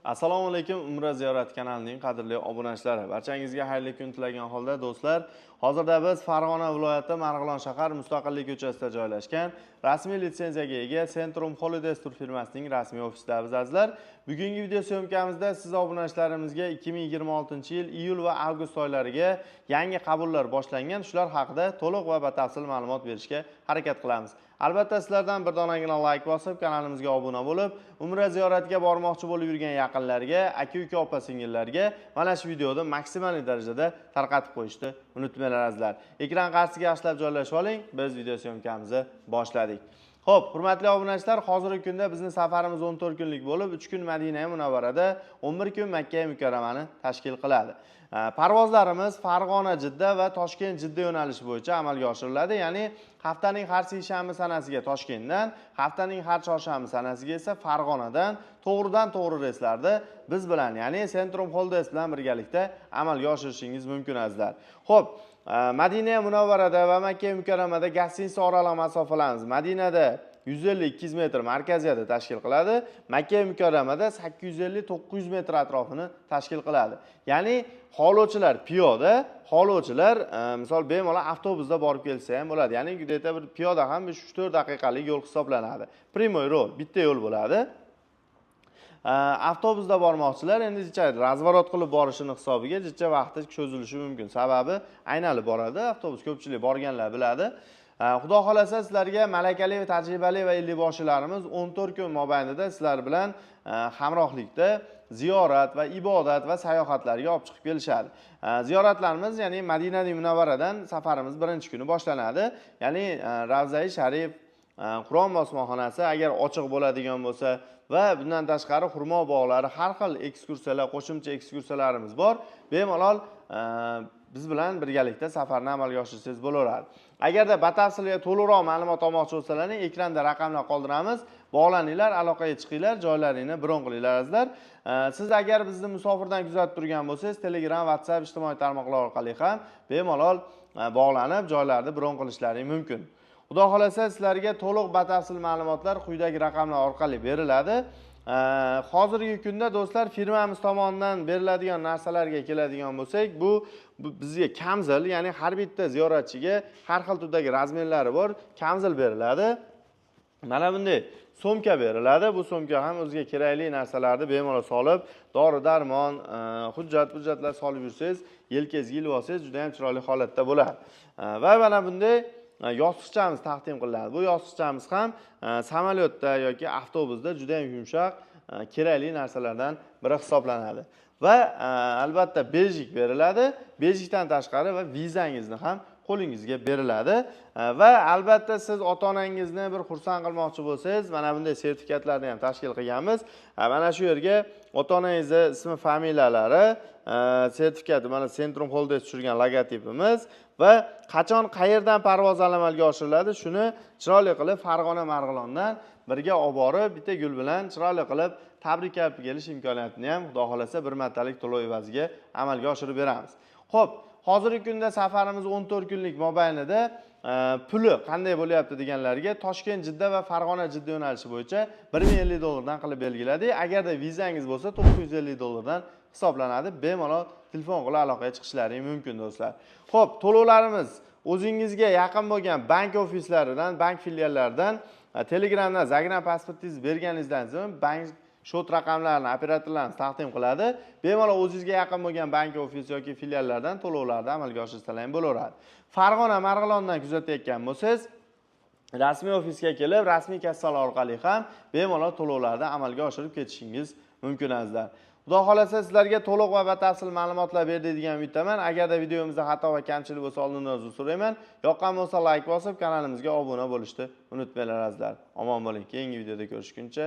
Assalomu alaykum, Umra ziyorat kanalining qadrli obunachilari. Barchangizga xayrli kun tilagan holda do'stlar, hozirda biz Farg'ona viloyati Marg'ilon shahar Mustaqillik ko'chasida joylashgan rasmiy litsenziyaga ega Centrum Holidays tur firmasining rasmiy ofisidamiz azizlar. Bugungi video syomkamizda siz obunachilarimizga 2026-yil iyul va avgust oylariga yangi qabullar boshlangan, shular haqida to'liq va batafsil ma'lumot berishga harakat qilamiz. Albatta sizlardan bir donagina like bosib, kanalimizga obuna bo'lib, Umra ziyoratiga bormoqchi bo'lib yurgan yaqinlarga, aka-uka, opa-singillarga mana shu videoni maksimal darajada tarqatib qo'yishni unutmanglar azizlar. Ekran qarshisiga yaxshilab joylashib oling, biz video syomkamizni boshladik. Xo'p, hurmatli obunachilar, hozirgi kunda bizning safarimiz 14 kunlik bo'lib, 3 kun Madina Munavvarada, 11 kun Makka Mukarramani tashkil qiladi. Parvozlarimiz Farg'ona Jidda va Toshkent Jidda yo'nalishi bo'yicha amalga oshiriladi. Ya'ni haftaning har seshanba sanasiga Toshkentdan, haftaning har chorshanba sanasiga esa Farg'onadan to'g'ridan to'g'ri reyslarda biz bilan, ya'ni Centrum Holidays bilan birgalikda amalga oshirishingiz mumkin azizlar. Xo'p, Madina Munavvarada va Makka Mukarramada гостиница oraliq masofalarimiz Madinada 150-200 metr markaziyada tashkil qiladi. Makka Mukarramada 850-900 metr atrofini tashkil qiladi. Ya'ni xohlovchilar piyoda, xohlovchilar misol bemalol avtobusda borib kelsa ham bo'ladi. Ya'ni где-то bir piyoda ham 3-4 daqiqalik yo'l hisoblanadi. Прямой yo'l, bitta yo'l bo'ladi. Avtobusda bormoqchilar endi jicha разворот qilib borishini hisobiga jicha vaqti cho'zilishi mumkin. Sababi aynalib boradi avtobus, ko'pchilik borganlar biladi. Xudo xohlasa sizlarga malakali va tajribali va ellikboshilarimiz 14 kun mobaynida sizlar bilan hamrohlikda ziyorat va ibodat va sayohatlarga olib chiqib kelishadi. Ziyoratlarimiz, ya'ni Madina Munavvaradan safarimiz birinchi kuni boshlanadi. Ya'ni Ravzai Sharif, Qur'on bosmaxonasi agar ochiq bo'ladigan bo'lsa va bundan tashqari xurmo bog'lari, har xil ekskursiyalar, qo'shimcha ekskursiyalarimiz bor. Bemalol biz bilan birgalikda safarni amalga oshirsangiz bo'laveradi. Agarda batafsil va to'liqroq ma'lumot olmoqchi bo'lsalaring, ekranda raqamlar qoldiramiz. Bog'laninglar, aloqaga chiqinglar, joylaringni bron qilinglar azizlar. Siz agar bizni musofirdan kuzatib turgan bo'lsangiz, Telegram, WhatsApp, ijtimoiy tarmoqlar orqali ham bemalol bog'lanib, joylarni bron qilishlaring mumkin. Xudo xohlasa sizlarga to'liq batafsil ma'lumotlar quyidagi raqamlar orqali beriladi. Hozirgi kunda do'stlar, firmamiz tomonidan beriladigan narsalarga keladigan bo'lsak, bu bizga kamzil, ya'ni har bitta ziyoratchiga har xil turdagi razmerlari bor, kamzil beriladi. Mana bunday sumka beriladi. Bu sumka ham o'ziga kerakli narsalarni bemalol solib, dori-darmon, hujjat, hujjatlar solib yursangiz, yelkangizga ilib olsangiz juda ham chiroyli holatda bo'ladi. Va mana bunday yostiqchamiz taqdim qilinadi. Bu yostiqchamiz ham samolyotda yoki avtobusda juda ham yumshoq, kerakli narsalardan biri hisoblanadi. Va albatta bejik beriladi. Bejikdan tashqari va vizangizni ham qo'lingizga beriladi. Va albatta siz ota-onangizni bir xursand qilmoqchi bo'lsangiz, mana bunday sertifikatlarni ham tashkil qilganmiz. Mana shu yerga ota-onangizni ismi, familiyalari, sertifikati, mana Centrum Holidays tushirgan logotipimiz va qachon qayerdan parvoz amalga oshiriladi, shuni chiroyli qilib Farg'ona Marg'ilondan birga olib borib, bitta gul bilan chiroyli qilib tabriklab kelish imkoniyatini ham Xudo xohlasa bir martalik to'lov evaziga amalga oshirib beramiz. Xo'p, hozirgi kunda safarimiz 14 kunlik mobaynida puli qanday bo'lyapti deganlarga Toshkent Jidda va Farg'ona Jidda yo'nalishi bo'yicha 1050 dollardan qilib belgiladik. Agarda vizangiz bo'lsa 950 dollardan hisoblanadi. Bemalol telefon qilib aloqaga chiqishlaring mumkin do'stlar. Xo'p, to'lovlarimiz o'zingizga yaqin bo'lgan bank ofislaridan, bank filiallaridan, Telegramdan загран pasportingizni berganingizdan so'ng bank счёт raqamlarini operatorlarimiz taqdim qiladi. Bemalol o'zingizga yaqin bo'lgan bank ofis yoki filiallardan to'lovlarni amalga oshirsalar ham bo'laveradi. Farg'ona Marg'ilondan kuzatayotgan bo'lsangiz, rasmiy ofisga kelib, rasmiy kassalar orqali ham bemalol to'lovlarni amalga oshirib ketishingiz mumkin azizlar. Xudo xohlasa sizlarga to'liq va batafsil ma'lumotlar berdi degan umiddaman. Agarda videomizda xato va kamchilik bo'lsa, oldindan uzr so'rayman. Yoqqan bo'lsa like bosib, kanalimizga obuna bo'lishni unutmanglar azizlar. Omon bo'ling. Keyingi videoda ko'rishguncha.